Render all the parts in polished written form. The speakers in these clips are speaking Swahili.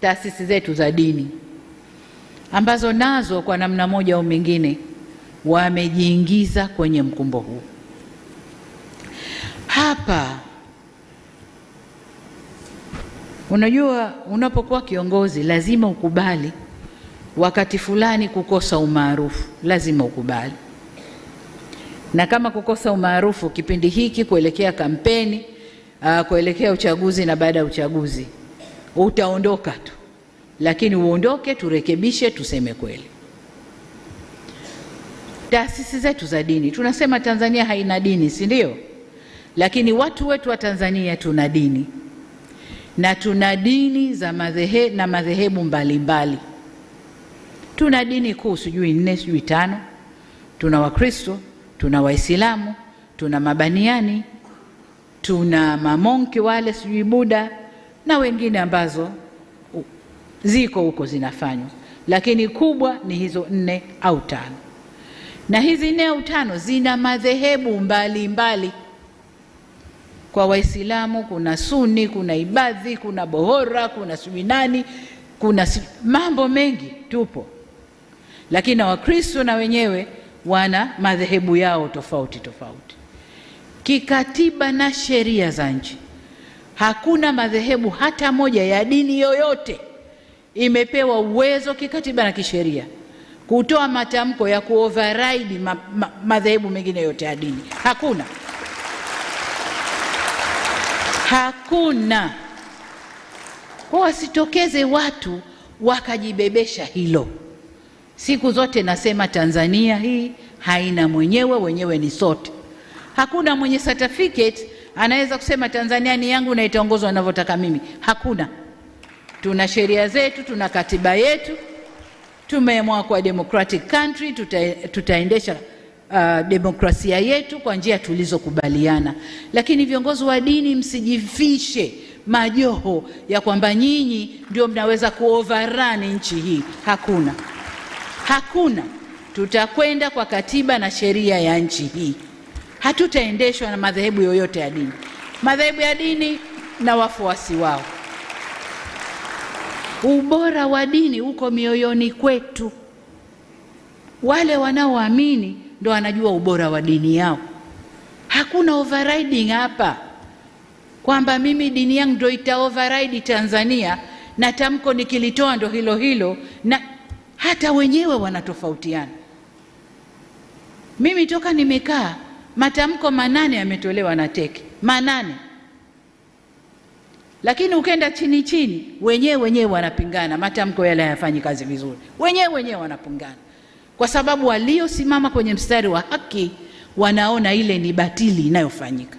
Taasisi zetu za dini ambazo nazo kwa namna moja au mingine wamejiingiza kwenye mkumbo huu. Hapa unajua, unapokuwa kiongozi lazima ukubali wakati fulani kukosa umaarufu, lazima ukubali. Na kama kukosa umaarufu kipindi hiki kuelekea kampeni, kuelekea uchaguzi na baada ya uchaguzi, utaondoka tu. Lakini uondoke, turekebishe, tuseme kweli. Taasisi zetu za dini, tunasema Tanzania haina dini, si ndio? Lakini watu wetu wa Tanzania tuna dini. Na tuna dini za na madhehebu mbalimbali. Tuna dini kuu sijui 4 sijui 5. Tuna Wakristo, tuna Waislamu, tuna mabaniani, tuna mamonki wale sijui Buddha na wengine ambazo ziko huko zinafanywa. Lakini kubwa ni hizo 4 au 5. Na hizi 4 au 5 zina madhehebu mbalimbali. Kwa Waislamu kuna Sunni, kuna Ibadhi, kuna Bohora, kuna sijui nani, kuna mambo mengi tupo. Lakini na Wakristo na wenyewe wana madhehebu yao tofauti tofauti. Kikatiba na sheria za nchi, hakuna madhehebu hata moja ya dini yoyote imepewa uwezo kikatiba na kisheria kutoa matamko ya kuoverride madhehebu mengine yote ya dini. Hakuna. Hakuna. Kwa wasitokeze watu wakajibebesha hilo. Siku zote nasema Tanzania hii haina mwenyewe, wenyewe ni sote. Hakuna mwenye certificate anaweza kusema Tanzania ni yangu na itaongozwa ninavyotaka mimi. Hakuna. Tuna sheria zetu, tuna katiba yetu. Tumeamua kuwa democratic country, tutaendesha demokrasia yetu kwa njia tulizokubaliana. Lakini viongozi wa dini msijifishe majoho ya kwamba nyinyi ndio mnaweza kuoverrun nchi hii. Hakuna. Hakuna. Tutakwenda kwa katiba na sheria ya nchi hii. Hatutaendeshwa na madhehebu yoyote ya dini. Madhehebu ya dini na wafuasi wao. Ubora wa dini uko mioyoni kwetu. Wale wanaoamini ndio wanajua ubora wa dini yao. Hakuna overriding hapa kwamba mimi dini yangu ndio ita override Tanzania na tamko nikilitoa ndio hilo hilo, na hata wenyewe wanatofautiana. Mimi toka nimekaa matamko 8 yametolewa na teke, 8. Lakini ukenda chini chini wenyewe wenyewe wanapingana, matamko yale hayafanyi kazi vizuri. Wenyewe wenyewe wanapingana. Kwa sababu waliosimama kwenye mstari wa haki wanaona ile ni batili inayofanyika.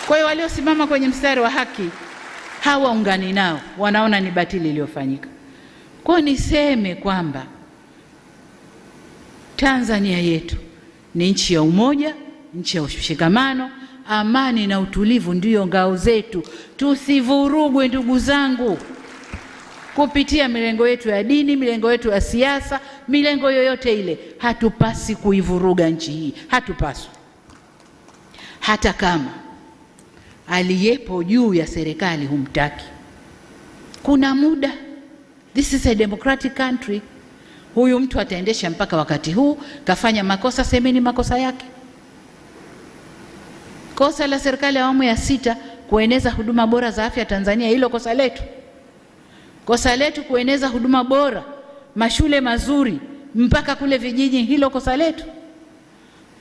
Kwa hiyo waliosimama kwenye mstari wa haki hawaungani nao, wanaona ni batili iliyofanyika. Kwa hiyo niseme kwamba Tanzania yetu ni nchi ya umoja, nchi ya ushikamano, amani na utulivu ndiyo ngao zetu. Tusivurugwe ndugu zangu kupitia milengo yetu ya dini, milengo yetu ya siasa, milengo yoyote ile. Hatupasi kuivuruga nchi hii, hatupaswi. Hata kama aliyepo juu ya serikali humtaki. Kuna muda, this is a democratic country. Huyu mtu ataendesha mpaka wakati huu, kafanya makosa, semeni makosa yake. Kosa la serikali ya awamu ya 6 kueneza huduma bora za afya Tanzania, hilo kosa letu. Kosa letu kueneza huduma bora, mashule mazuri mpaka kule vijiji, hilo kosa letu.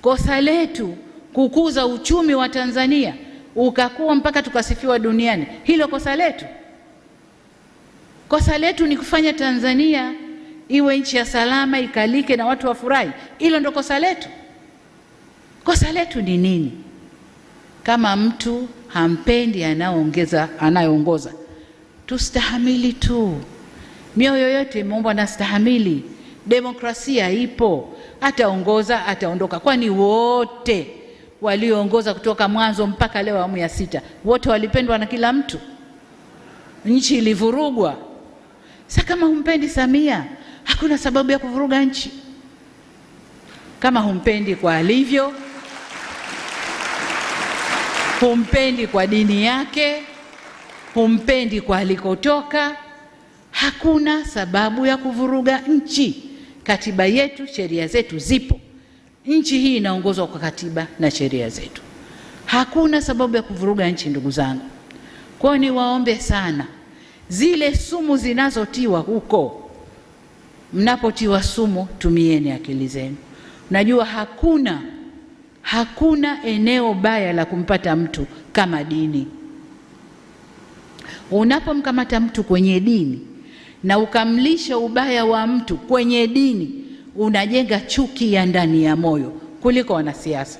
Kosa letu kukuza uchumi wa Tanzania ukakua mpaka tukasifiwa duniani, hilo kosa letu. Kosa letu ni kufanya Tanzania iwe nchi ya salama, ikalike na watu wafurahi, hilo ndo kosa letu. Kosa letu ni nini? Kama mtu hampendi anayeongoza, tustahamili tu. Mioyo yote imeumbwa na stahamili. Demokrasia ipo, ataongoza ataondoka. Kwani wote walioongoza kutoka mwanzo mpaka leo awamu ya 6 wote walipendwa na kila mtu? Nchi ilivurugwa. Sasa kama humpendi Samia, hakuna sababu ya kuvuruga nchi. Kama humpendi kwa alivyo, humpendi kwa dini yake, humpendi kwa alikotoka. Hakuna sababu ya kuvuruga nchi. Katiba yetu, sheria zetu zipo. Nchi hii inaongozwa kwa katiba na sheria zetu. Hakuna sababu ya kuvuruga nchi, ndugu zangu. Kwa hiyo niwaombe sana, zile sumu zinazotiwa huko, mnapotiwa sumu tumieni akili zenu. Najua hakuna eneo baya la kumpata mtu kama dini. Unapomkamata mtu kwenye dini na ukamlisha ubaya wa mtu kwenye dini, unajenga chuki ya ndani ya moyo kuliko wanasiasa.